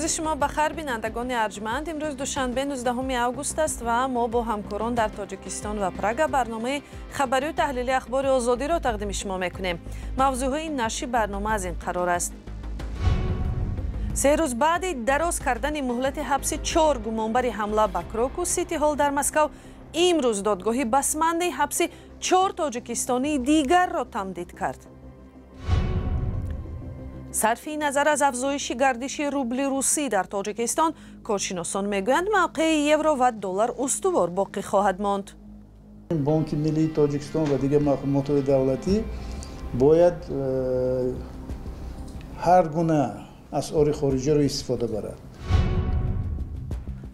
Рӯзи шумо ба хайр, бинандагони арҷманд. Имрӯз душанбе, 19 август аст ва мо бо ҳамкорон дар Тоҷикистон ва Прага барномаи хабарию таҳлили Ахбори Озодиро тақдими шумо мекунем. Мавзӯъҳои нашри барнома аз ин қарор аст. 3 рӯз баъди дароз кардани муҳлати ҳабси 4 гумонбари ҳамла ба Крокус Сити Ҳол дар Москав, имрӯз додгоҳи Басманный ҳабси 4 тоҷикистонии дигарро тамдид кард. Сарфи назар аз афзоиши гардиши рубли русӣ дар Тоҷикистон, коршиносон мегӯянд, мавқеи евро ва доллар устувор боқӣ хоҳад монд. Бонки миллии Тоҷикистон ва дигар мақомотҳои давлатӣ бояд ҳар гуна асъори хориҷиро истифода барад.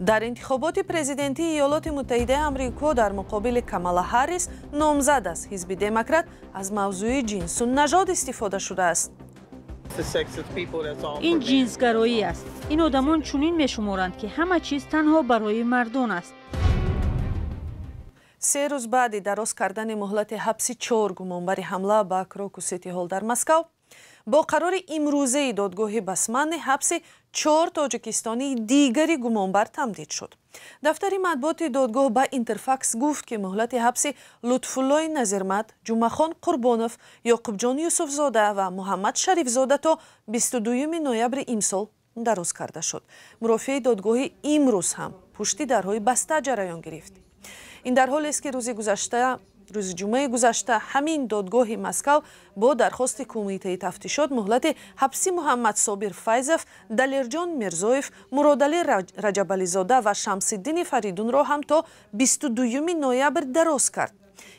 Дар интихоботи президентии Иёлоти Муттаҳидаи Амрико дар муқобили Камала Ҳаррис, номзад аз ҳизби Демократ, аз мавзӯи ҷинсу нажод истифода шудааст. Ин ҷинсгароӣ аст. Ин одамон чунин мешуморанд, ки ҳама чиз танҳо барои мардон аст. 3 рӯз баъди дароз кардани муҳлати ҳабси 4 гумонбари ҳамла ба Крокус Сити Ҳол дар Москав, бо қарори имрӯзаи додгоҳи Басманный ҳабси 4 тоҷикистонии дигари гумонбар тамдид шуд. Дафтари матбуоти додгоҳ ба Интерфакс гуфт, ки муҳлати ҳабси Лутфуллои Назирмат, Ҷумъахон Қурбонов, Ёқубҷон Юсуфзода ва Муҳаммад Шарифзода то 22 ноябри имсол дароз карда шуд. Мурофиаи додгоҳи имрӯз ҳам пушти дарҳои баста ҷараён гирифт. Ин дар ҳолест, ки рӯзи ҷумъаи гузашта ҳамин додгоҳи Москав бо дархости кумитаи тафтишот муҳлати ҳабси Муҳаммад Собир Файзов, Далерҷон Мирзоев, Муродалӣ Раҷабализода ва Шамсиддини Фаридунро ҳам то 22 ноябр дароз кард.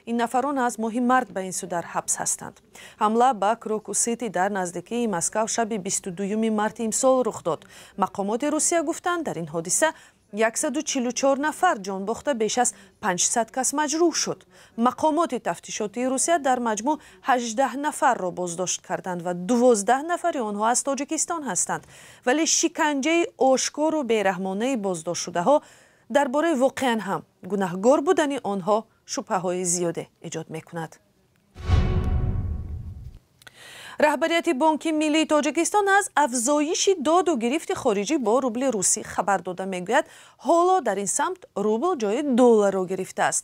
Ин нафарон аз моҳи март ба ин сӯ дар ҳабс ҳастанд. Ҳамла ба Крокус Сити дар наздикии Москав шаби 22 марти имсол рух дод. Мақомоти Русия гуфтанд, дар ин ҳодиса 144 нафар ҷон бохта, беш аз 500 кас маҷрӯҳ шуд. Мақомоти тафтишотии Русия дар маҷмӯъ 18 нафарро боздошт карданд ва 12 нафари онҳо аз Тоҷикистон ҳастанд. Вале шиканҷаи ошкору бераҳмонаи боздоштшудаҳо дар бораи воқеан ҳам гунаҳгор будани онҳо шубҳаҳои зиёде эҷод мекунад. Раҳбарияти Бонки миллии Тоҷикистон аз афзоиши доду гирифти хориҷӣ бо рубли русӣ хабар дода, мегӯяд, ҳоло дар ин самт рубл ҷои долларро гирифтааст.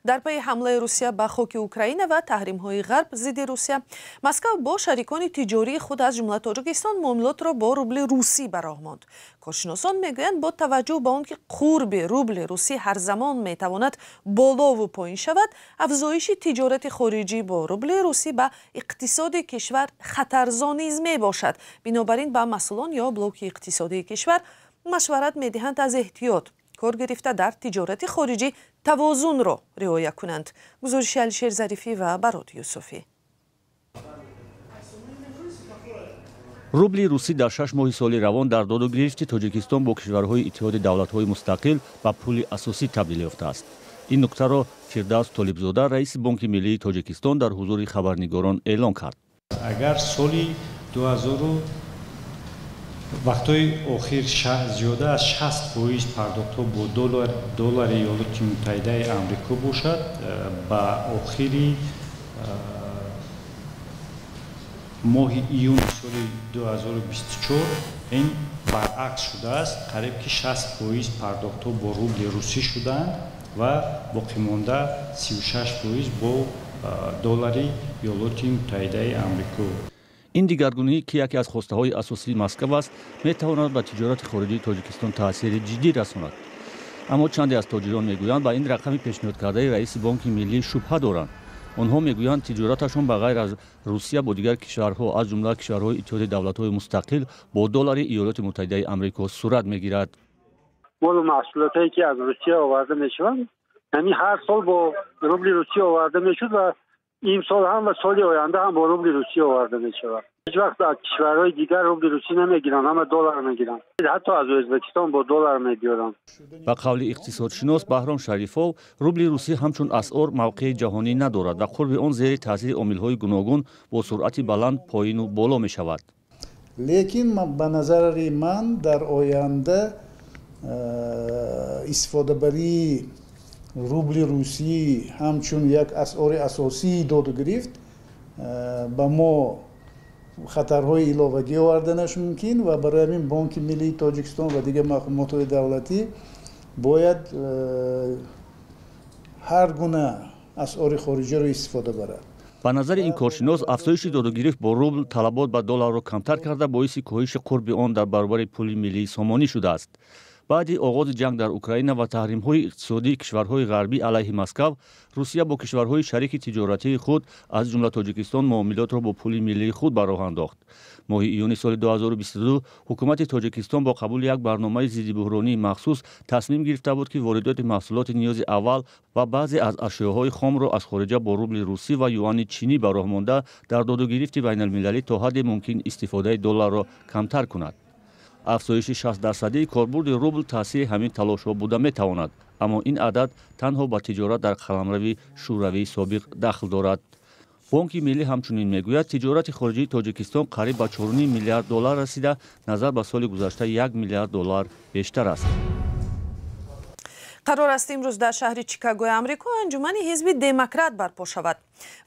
Дар пайи ҳамлаи Русия ба хоки Украина ва таҳримҳои Ғарб зидди Русия, Москав бо шарикони тиҷории худ, аз ҷумла Тоҷикистон, муомилотро бо рубли русӣ ба роҳ монд. Коршиносон мегӯянд, бо таваҷҷӯҳ ба он ки қурби рубли русӣ ҳар замон метавонад болову поин шавад, афзоиши тиҷорати хориҷӣ бо рубли русӣ ба иқтисоди кишвар хатарзо низ мебошад. Бинобар ин ба масъулон ё блоки иқтисодии кишвар машварат медиҳанд, аз эҳтиёт кор гирифта, дар тиҷорати хориҷӣ тавозунро риоя кунанд. Гузориши Алишер Зарифӣ ва Барод Юсуфӣ. Рубли русӣ дар 6 моҳи соли равон дар доду гирифти Тоҷикистон бо кишварҳои Иттиҳоди давлатҳои мустақил ба пули асосӣ табдил ёфтааст. Ин нуктаро Фирдавс Толибзода, раиси Бонки миллии Тоҷикистон, дар ҳузури хабарнигорон эълон кард. Агар соли 2000 вақтҳои охир зиёда аз 60% пардохтҳо бо доллари Иёлоти Муттаҳидаи Амрико бошад, ба охири моҳи июни соли 2024 ин баръакс шудааст. Қариб ки 60% пардохтҳо бо рубли русӣ шуданд ва боқимонда 36% бо доллари Иёлоти Муттаҳидаи Амрико. Ин дигаргунӣ, ки яке аз хостаҳои асосии Москав аст, метавонад ба тиҷорати хориҷии Тоҷикистон таъсири ҷиддӣ расонад. Аммо чанде аз тоҷирон мегӯянд, ба ин рақами пешниҳодкардаи раиси Бонки миллӣ шубҳа доранд. Онҳо мегӯянд, тиҷораташон ба ғайр аз Русия бо дигар кишварҳо, аз ҷумла кишварҳои Иттиҳоди давлатҳои мустақил, бо доллари Иёлоти Муттаҳидаи Амрико сурат мегирад. Молу маҳсулотое ки аз Русия оварда мешаванд, яъне ҳар сол бо рубли русӣ оварда мешуд ва имсол ҳам ва соли оянда ҳам бо рубли русӣ оварда мешавад. Ҳеҷ вақт аз кишварҳои дигар рубли русӣ намегиранд, ҳама доллар мегиранд. Ҳатто аз Ӯзбекистон бо доллар мебиёранд. Ба қавли иқтисодшинос Баҳром Шарифов, рубли русӣ ҳамчун асъор мавқеи ҷаҳонӣ надорад ва қурби он зери таъсири омилҳои гуногун бо суръати баланд поину боло мешавад. Лекин ба назари ман дар оянда истифодабарии рубли русӣ ҳамчун як асъори асосии доду гирифт ба мо Хатарҳои иловагӣ оварданаш мумкин ва барои ҳамин Бонки миллии Тоҷикистон ва дигар мақомотҳои давлатӣ бояд ҳар гуна асъори хориҷиро истифода барад. Ба назари ин коршинос, афзоиши додугирифт бо рубл талабот ба долларро камтар карда, боиси коҳиши қурби он дар баробари пули миллии сомонӣ шудааст. Баъди оғози ҷанг дар Украина ва таҳримҳои иқтисодии кишварҳои ғарбӣ алайҳи Москав, Русия бо кишварҳои шарики тиҷоратии худ, аз ҷумла Тоҷикистон, муомилотро бо пули миллии худ ба роҳ андохт. Моҳи июни соли 2022 ҳукумати Тоҷикистон бо қабули як барномаи зиддибӯҳронии махсус тасмим гирифта буд, ки воридоти маҳсулоти ниёзи аввал ва баъзе аз ашёҳои хомро аз хориҷа бо рубли русӣ ва юани чинӣ ба роҳ монда, дар додугирифти байналмилалӣ то ҳадде мумкин истифодаи долларро камтар кунад. Афзоиши 60-дарсадии корбурди рубл таъсири ҳамин талошҳо буда метавонад, аммо ин адад танҳо ба тиҷорат дар қаламрави Шӯравии собиқ дахл дорад. Бонки миллӣ ҳамчунин мегӯяд, тиҷорати хориҷии Тоҷикистон қариб ба 4,5 миллиард доллар расида, назар ба соли гузашта 1 миллиард доллар бештар аст. Қарор аст, имрӯз дар шаҳри Чикагои Амрико анҷумани ҳизби Демократ барпо шавад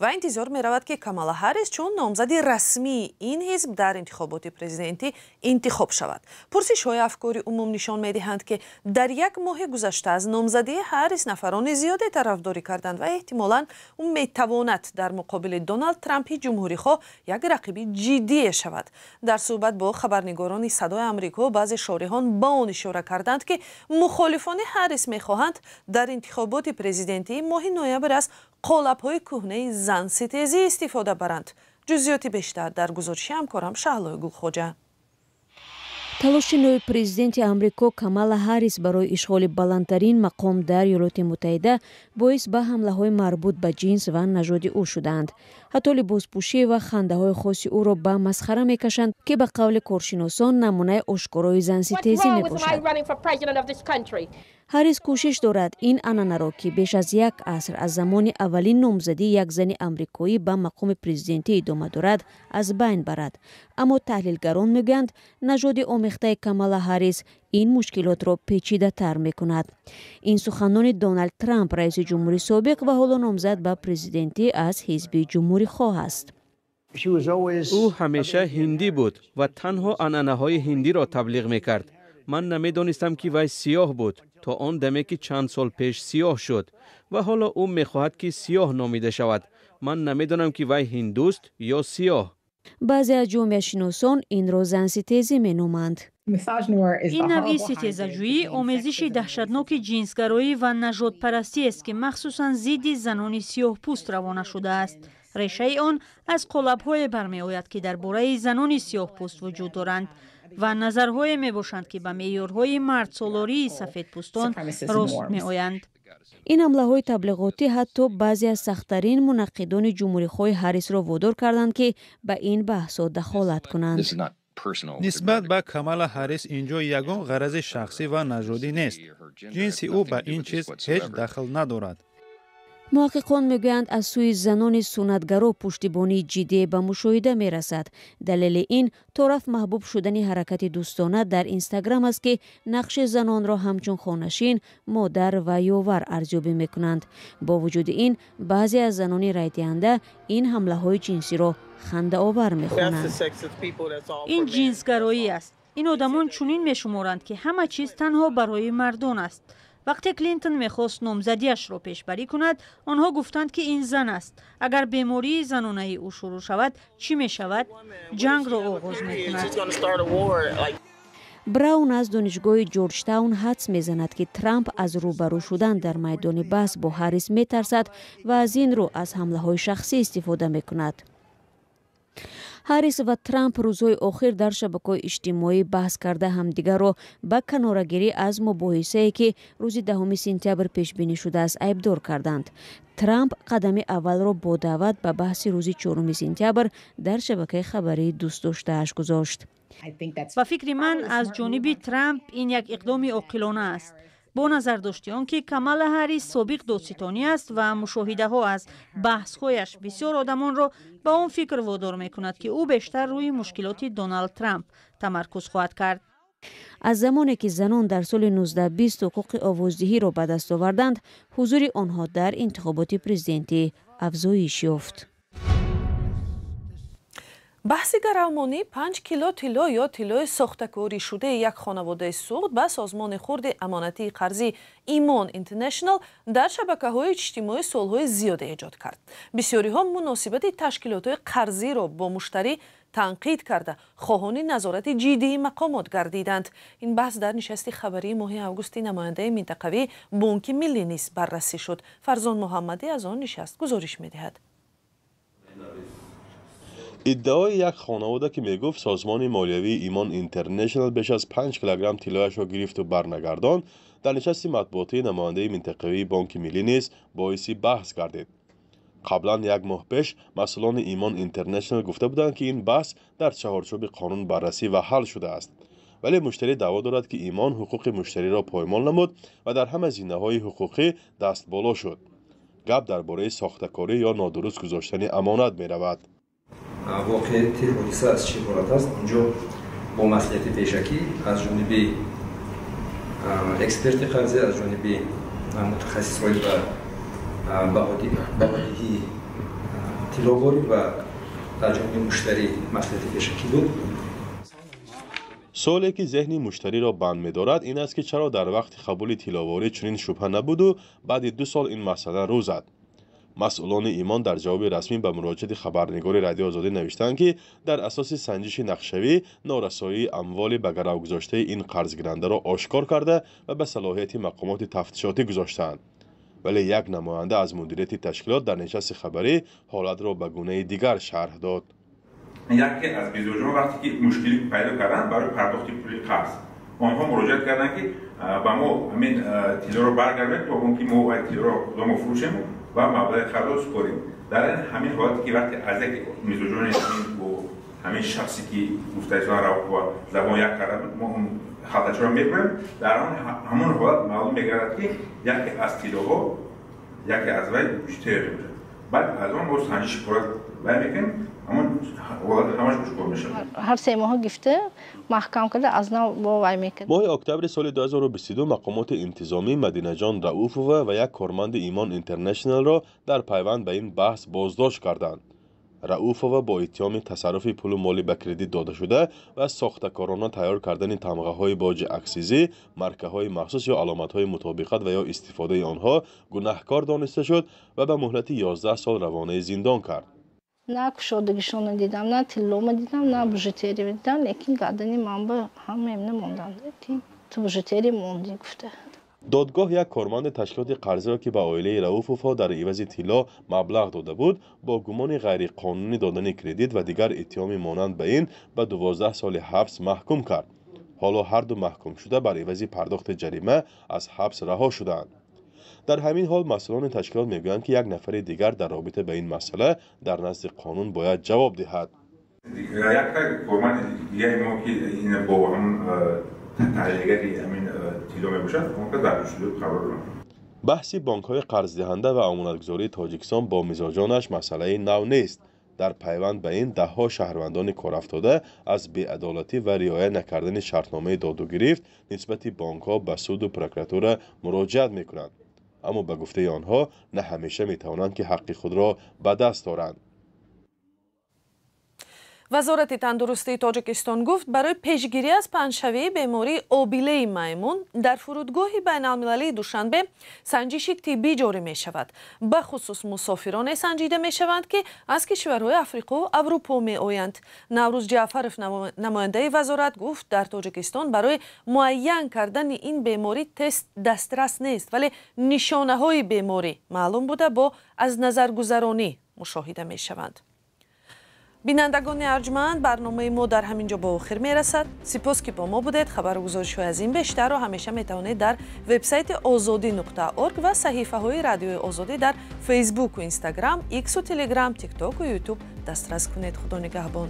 ва интизор меравад, ки Камала Ҳаррис чун номзади расмии ин ҳизб дар интихоботи президентӣ интихоб шавад. Пурсишҳои афкори умум нишон медиҳанд, ки дар як моҳи гузашта аз номзадии Ҳаррис нафарони зиёде тарафдорӣ карданд ва эҳтимолан ӯ метавонад дар муқобили Доналд Трампи ҷумҳурихоҳ як рақиби ҷиддие шавад. Дар суҳбат бо хабарнигорони Садои Амрико баъзе шореҳон ба он ишора карданд, ки мухолифони Ҳаррис мехоҳанд дар интихоботи президентии моҳи ноябр аз қолабҳои кӯҳнаи занситезӣ истифода баранд. Ҷузъиёти бештар дар гузориши ҳамкорам Шаҳлои Гулхоҷа. Талоши нави президенти Амрико Камала Ҳаррис барои ишғоли баландтарин мақом дар Иёлоти Муттаҳида боис ба ҳамлаҳои марбут ба ҷинс ва нажоди ӯ шудаанд. Ҳатто либоспӯшӣ ва хандаҳои хоси ӯро ба масхара мекашанд, ки ба қавли коршиносон намунаи ошкорои занситезӣ мебошад. Ҳаррис кӯшиш дорад ин анъанаро, ки беш аз як аср аз замони аввалин номзадии як зани амрикоӣ ба мақоми президентӣ идома дорад, аз байн барад. Аммо таҳлилгарон мегӯянд, нажоди омехтаи Камала Ҳаррис ин мушкилотро печидатар мекунад. Ин суханони Доналд Трамп, раиси ҷумҳури собиқ ва ҳоло номзад ба президентӣ аз ҳизби ҷумҳурихоҳ аст. Ӯ ҳамеша ҳиндӣ буд ва танҳо анъанаҳои ҳиндиро таблиғ мекард. Ман намедонистам, ки вай сиёҳ буд, то он даме ки чанд сол пеш сиёҳ шуд, ва ҳоло ӯ мехоҳад, ки сиёҳ номида шавад. Ман намедонам, ки вай ҳиндуст ё сиёҳ. Баъзе аз ҷомеашиносон инро занситезӣ меноманд. Ин навъи ситезаҷӯӣ омезиши даҳшатноки ҷинсгароӣ ва нажодпарастиест, ки махсусан зидди занони сиёҳпӯст равона шудааст. Решаи он аз қолабҳое бармеояд, ки дар бораи занони сиёҳпӯст вуҷуд доранд, ва назарҳое мебошанд, ки ба меъёрҳои мардсолории сафедпӯстон рост меоянд. Ин ҳамлаҳои таблиғотӣ ҳатто баъзе аз сахттарин мунаққидони ҷумҳурихоҳи Ҳаррисро водор карданд, ки ба ин баҳсҳо дахолат кунанд. Нисбат ба Камала Ҳаррис ин ҷо ягон ғарази шахсӣ ва нажодӣ нест. Ҷинси ӯ ба ин чиз ҳеҷ дахл надорад. Муҳаққиқон мегӯянд, аз сӯи занони суннатгаро пуштибонии ҷиддие ба мушоҳида мерасад. Далели ин торафт маҳбуб шудани ҳаракати дӯстона дар Инстаграм аст, ки нақши занонро ҳамчун хонашин, модар ва ёвар арзёбӣ мекунанд. Бо вуҷуди ин, баъзе аз занони райдиҳанда ин ҳамлаҳои ҷинсиро хандаовар мехонанд. Ин ҷинсгароӣ аст. Ин одамон чунин мешуморанд, ки ҳама чиз танҳо барои мардон аст. Вақте Клинтон мехост номзадиашро пешбарӣ кунад, онҳо гуфтанд, ки ин зан аст. Агар бемории занонаи ӯ шурӯъ шавад, чӣ мешавад? Ҷангро оғоз мекунад. Браун аз донишгоҳи Ҷорҷтаун ҳадс мезанад, ки Трамп аз рӯбарӯ шудан дар майдони баҳс бо Ҳаррис метарсад ва аз ин рӯ аз ҳамлаҳои шахсӣ истифода мекунад. Ҳаррис ва Трамп рӯзҳои охир дар шабакаҳои иҷтимоӣ баҳс карда, ҳамдигарро ба канорагирӣ аз мубоҳисае, ки рӯзи 10 сентябр пешбинӣ шудааст, айбдор карданд. Трамп қадами аввалро бо даъват ба баҳси рӯзи 4 сентябр дар шабакаи хабарии дӯстдоштааш гузошт. Ба фикри ман, аз ҷониби Трамп ин як иқдоми оқилона аст, бо назардошти он ки Камала Ҳаррис собиқ додситонӣ аст ва мушоҳидаҳо аз баҳсҳояш бисёр одамонро ба он фикр водор мекунад, ки ӯ бештар рӯи мушкилоти Доналд Трамп тамаркуз хоҳад кард. Аз замоне ки занон дар соли 1920 ҳуқуқи овоздиҳиро ба даст оварданд, ҳузури онҳо дар интихоботи президентӣ афзоиш ёфт. Баҳси гаравмонии 5 кило тилло ё тиллои сохтакорӣ шудаи як хонаводаи Суғд ба созмони хурди амонатии қарзии Имон Интернешнл дар шабакаҳои иҷтимоӣ суолҳои зиёде эҷод кард. Бисёриҳо муносибати ташкилотҳои қарзиро бо муштарӣ танқид карда, хоҳони назорати ҷиддии мақомот гардиданд. Ин баҳс дар нишасти хабарии моҳи августи намояндаи минтақавии Бонки Миллӣ низ баррасӣ шуд. Фарзон Муҳаммадӣ аз он нишаст гузориш медиҳад. Иддаои як хонавода, ки мегуфт, созмони молиявии Имон Интернешнл беш аз 5 килограмм тиллояшро гирифту барнагардонд, дар нишасти матбуотии намояндаи минтақавии Бонки Миллӣ низ боиси баҳс гардид. Қаблан, як моҳ пеш, масъулони Имон Интернешнл гуфта буданд, ки ин баҳс дар чаҳорчӯби қонун баррасӣ ва ҳал шудааст, вале муштарӣ даъво дорад, ки Имон ҳуқуқи муштариро поймол намуд ва дар ҳама зинаҳои ҳуқуқӣ дастболо шуд. Гап дар бораи сохтакорӣ ё нодуруст гузоштани амонат меравад. Воқеияти ҳодиса аз чӣ иборат аст? Онҷо бо маслиҳати пешакӣ аз ҷониби эксперти қарзӣ, аз ҷониби мутахассисҳои ба баҳодиҳии тилловорӣ ва аз ҷониби муштарӣ маслиҳати пешакӣ буд. Суоле, ки зеҳни муштариро банд медорад, ин аст, ки чаро дар вақти қабули тилловорӣ чунин шубҳа набуду баъди 2 сол ин масъала рӯ зад. Масъулони Имон дар ҷавоби расмӣ ба муроҷиати хабарнигори Радиои Озодӣ навиштанд, ки дар асоси санҷиши нақшавӣ норасоии амволи ба гарав гузоштаи ин қарзгирандаро ошкор карда ва ба салоҳияти мақомоти тафтишотӣ гузоштаанд. Вале як намоянда аз мудирияти ташкилот дар нишасти хабарӣ ҳолатро ба гунаи дигар шарҳ дод. Яке аз мизоҷон, вақте ки мушкилӣ пайдо карданд барои пардохти пули қарз, онҳо муроҷиат карданд, ки ба мо ҳамин тиллоро баргардонед, то он ки мо тиллоро худомо фурӯшем ва маблағи қарзро супорем. Дар ҳамин ҳолате ки вақте аз яке мизоҷони ҳамин бо ҳамин шахсе, ки гуфтаисона равба забон як карда буд, мо он халтачаро мебурем, дар он ҳамон ҳолат маълум мегардад, ки яке аз тиллоҳо, яке аз вай бижутерия мебошад. Баъд аз он мо санҷиши пурра вай мекунем, ҳамон ҳолат ҳамаш ошкор мешавад. Ҳар 3 моҳ гифта маҳкам карда, аз нав бо вай мекард. Моҳи октябри соли 2022 мақомоти интизомӣ Мадинаҷон Рауфова ва як корманди Имон Интернешналро дар пайванд ба ин баҳс боздошт карданд. Рауфова бо иттиҳоми тасарруфи пулу моли ба кредит додашуда ва сохтакорона тайёр кардани тамғаҳои боҷи аксизӣ, маркаҳои махсус ё аломатҳои мутобиқат ва ё истифодаи онҳо гунаҳкор дониста шуд ва ба муҳлати 11 сол равонаи зиндон кард. На кушодагишонро дидам, на тиллома дидам, на бижутерия дидам, лекин гардани ман ба ҳамаем намонданд, ки ту бижутерия монди, гуфта. Додгоҳ як корманди ташкилоти қарзиро, ки ба оилаи Рауфовҳо дар ивази тилло маблағ дода буд, бо гумони ғайриқонунӣ додани кредит ва дигар иттиҳоми монанд ба ин ба 12 соли ҳабс маҳкум кард. Ҳоло ҳарду маҳкумшуда бар ивази пардохти ҷарима аз ҳабс раҳо шудаанд. Дар ҳамин ҳол масъулони ташкилот мегӯянд, ки як нафари дигар дар робита ба ин масъала дар назди қонун бояд ҷавоб диҳад. Як корманди дигари мо, ки ин бо ҳамон таҳлилгари ҳамин тилло мебошад, он кас дар ҷустуҷӯ қарор дорад. Баҳси бонкҳои қарздиҳанда ва амонатгузории Тоҷикистон бо мизоҷонаш масъалаи нав нест. Дар пайванд ба ин даҳҳо шаҳрвандони корафтода аз беадолатӣ ва риоя накардани шартномаи додугирифт нисбати бонкҳо ба суду прокуратура муроҷиат мекунанд, аммо ба гуфтаи онҳо, на ҳамеша метавонанд, ки ҳаққи худро ба даст оранд. Вазорати тандурустии Тоҷикистон гуфт, барои пешгирӣ аз паҳншавии бемории обилаи маймун дар фурудгоҳи байналмилалии Душанбе санҷиши тиббӣ ҷорӣ мешавад. Бахусус мусофироне санҷида мешаванд, ки аз кишварҳои Африқову Аврупо меоянд. Наврӯз Ҷаъфаров, намояндаи вазорат, гуфт, дар Тоҷикистон барои муайян кардани ин беморӣ тест дастрас нест, вале нишонаҳои беморӣ маълум буда, бо аз назаргузаронӣ мушоҳида мешаванд. Бинандагони арҷманд, барномаи мо дар ҳамин ҷо ба охир мерасад. Сипос, ки бо мо будед. Хабару гузоришҳои аз ин бештарро ҳамеша метавонед дар вебсайти озодӣ.орг ва саҳифаҳои Радиои Озодӣ дар Фейсбуку Инстаграм, Иксу Телеграм, Тиктоку Ютуб дастрас кунед. Худо нигаҳбон.